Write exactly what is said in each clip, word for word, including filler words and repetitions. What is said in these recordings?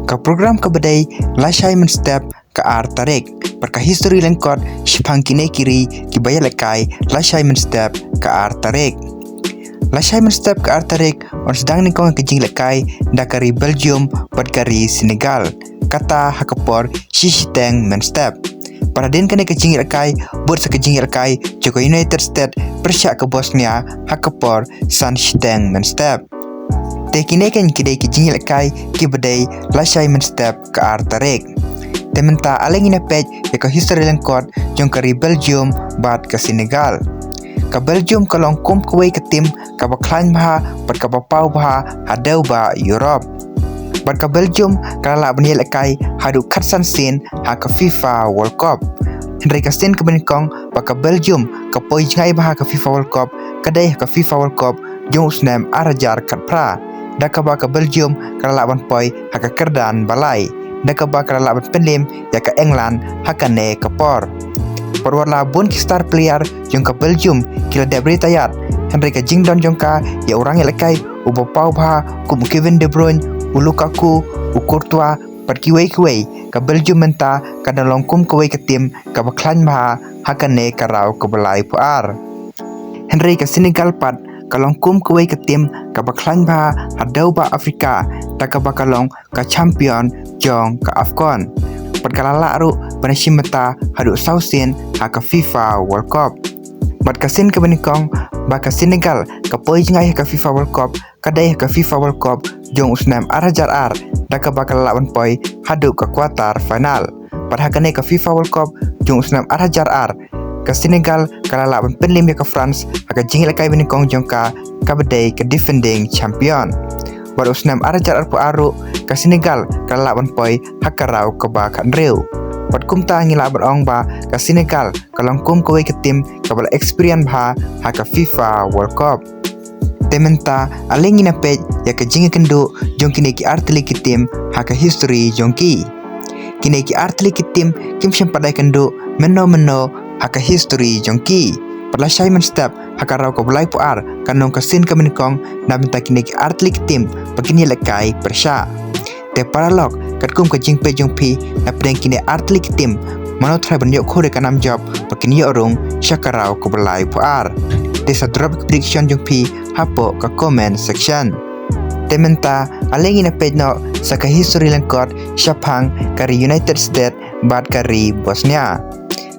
Ka program kaba dei lashai mynstep ka ar tarik. Bad ka history lyngkot shaphang kine ki ri kiba ïalehkai lashai mynstep ka ar tarik. Lashai mynstep ka ar tarik yn sdang nyngkong ka jingïalehkai da ka ri Belgium bad ka ri Senegal, kata ha ka por shi shiteng mynstep. Bad hadien kane ka jingïalehkai bud sa ka jingïalehkai jong ka United States pyrshah ka Bosnia ha ka por san shiteng mynstep. Te kine kein ki dei ki jingïalehkai kiba dei lashai mynstep ka ar tarik. Te mynta ale ngin ïa peit ïa ka history lyngkot jong ka ri Belgium bad ka Senegal. Ka Belgium ka long kum kawei ka tim kaba khlaiñ bha bad kaba paw bha ha dewbah Europe. Bad ka Belgium ka la lah ban ïalehkai haduh khatsan sien ha ka FIFA World Cup. Hynrei ka sien kaba nyngkong ba ka Belgium ka poi jngai bha ha ka FIFA World Cup ka dei ha ka FIFA World Cup jong u snem ar hajar khatphra, da kaba ka Belgium ka la lah ban poi ha ka kyrdan ba lai, da kaba ka la lah ban pynliem ïa ka England ha kane ka por. Bad wat la bun ki star player jong ka Belgium ki la dep retire, hynrei ka jingdon jong ka ïa u rangïalehkai uba paw bha kum u Kevin De Bruyne, u Lukaku, u Courtois bad kiwei kiwei, ka Belgium mynta ka dang long kum kawei ka tim kaba khlaiñ bha ha kane ka raw kaba laiphew ar. Hynrei ka Senegal pat ka long kum kawei ka tim kaba khlaiñ bha ha dewbah Afrika, da kaba ka long ka champion jong ka AFCON. Bad ka la lah ruh ban ïashim bynta haduh saw sien ha ka FIFA World Cup. Bad ka sien kaba nyngkong ba ka Senegal ka poi jngai ha ka FIFA World Cup ka dei ha ka FIFA World Cup jong u snem ar hajar ar, da kaba ka la lah ban poi haduh ka quarter final. Bad ha kane ka FIFA World Cup jong u snem ar hajar ar, ka Senegal ka la lah ban pynliem ïa ka France ha ka jingïalehkai ba nyngkong jong ka, kaba dei ka defending champion. Bad u snem ar hajar arphew ar ruh ka Senegal ka la lah ban poi ha ka raw kaba khathynriew. Bad kumta ngi lah ban ong ba ka Senegal ka long kum kawei ka tim kaba la experience bha ha ka FIFA World Cup. Te mynta ale ngin ïa peit ïa ka jingïakynduh jong kine ki artylli ki tim ha ka history jong ki. Kine ki artylli ki tim kim shym pat da ïakynduh mynno mynno ha ka history jong ki. Bad lashai mynstep ha ka raw kaba laiphew ar kan long ka sien kaba nyngkong na bynta kine ki artylli ki tim ba kin ïalehkai pyrshah. Te paralok, katkum ka jingpeit jong phi na pdeng kine artylli ki tim, mano tharai ban ïoh khur ïa ka nam jop ba kin ïoh rung sha ka raw kaba laiphew ar? Te sa drop ka prediction jong phi hapoh ka comment section. Te mynta ale ngin ïa peit noh sa ka history lyngkot shaphang ka ri United States bad ka ri Bosnia.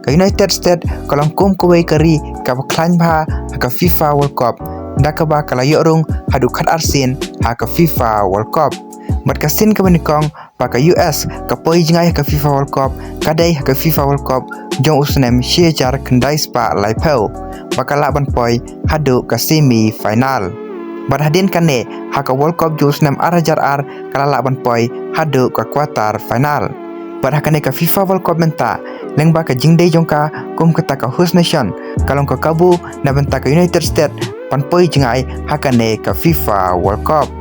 Ka United States ka long kum kawei ka ri kaba khlaiñ bha ha ka FIFA World Cup, da kaba ka la ïoh rung haduh khatar sien ha ka FIFA World Cup. Bad ka sien kaba nyngkong ba ka U S ka poi jngai ha ka FIFA World Cup ka dei ha ka FIFA World Cup jong u snem shi hajar khyndai spah laiphew, ba ka lah ban poi haduh ka semi final. Bad hadien kane ha ka World Cup jong u snem ar hajar ar ka la lah ban poi haduh ka quarter final. Bad ha kane ka FIFA World Cup mynta, lyngba ka jingdei jong ka kum kata ka host nation, ka long ka kabu na bynta ka United States ban poi jngai ha kane ka FIFA World Cup.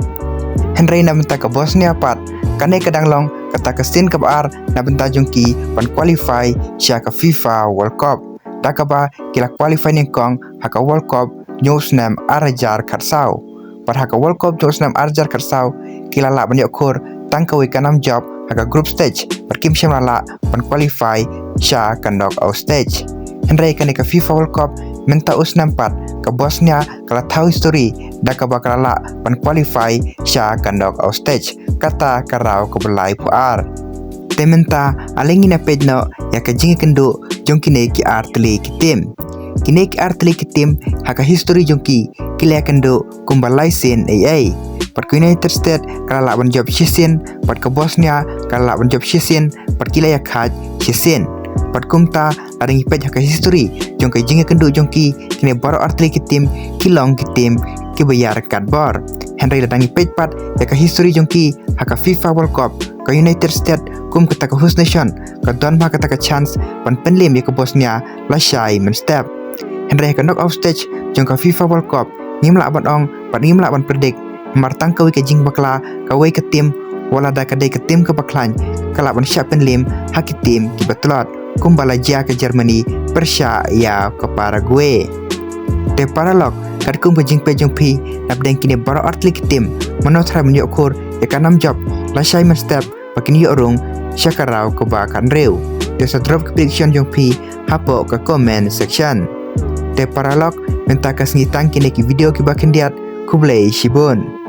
Hynrei na bynta ka Bosnia pat, kane ka dang long kata ka sien kaba ar na bynta jong ki ban qualify sha ka FIFA World Cup, da kaba ki la qualify nyngkong ha ka World Cup jong u snem ar hajar khatsaw. Bad ha ka World Cup jong u snem ar hajar khatsaw ki la lah ban ïoh khur tang kawei ka nam jop ha ka group stage, bad kim shym la lah ban qualify sha ka knockout stage. Hynrei kane ka FIFA World Cup mynta u snem pat, ka Bosnia ka la thaw history da kaba ka la lah ban qualify sha ka knockout stage, kata ka raw kaba laiphew ar. Te mynta ale ngin ïa peit noh ïa ka jingïakynduh jong kine ki artylli ki tim. Kine ki artylli ki tim ha ka history jong ki, ki la ïakynduh kumba lai sien ei ei. Bad ka United States ka la lah ban jop shisien, bad ka Bosnia ka la lah ban jop shisien, bad ki la ïakhaid shisien. Bad kumta lada ngi peit ha ka history jong ka jingïakynduh jong ki, kine baroh artylli ki tim ki long ki tim kiba ïar katbor. Hynrei lada ngi peit pat ïa ka history jong ki ha ka FIFA World Cup, ka United States kum kata ka host nation ka don bha kata ka chance ban pynliem ïa ka Bosnia lashai mynstep. Hynrei ha ka knockout stage jong ka FIFA World Cup ngim lah ban ong bad ngim lah ban predict, namar tang kawei ka jingbakla, kawei ka tim, wat lada ka dei ka tim kaba khlaiñ, ka lah ban shah pynliem ha ki tim kiba tlot, kumba la jia ka Germany pyrshah ïa ka Paraguay. Te paralok, katkum ka jingpeit jong phi na pdeng kine baroh artylli ki tim, mano tharai ban ïoh khur ïa ka nam jop lashai mynstep ba kin ïoh rung sha ka round kaba khathynriew. Te sa drop ki prediction jong phi hapoh ka comment section. Te paralok, mynta ka sngi tang kine ki video kiba khyndiat, khublei shibun.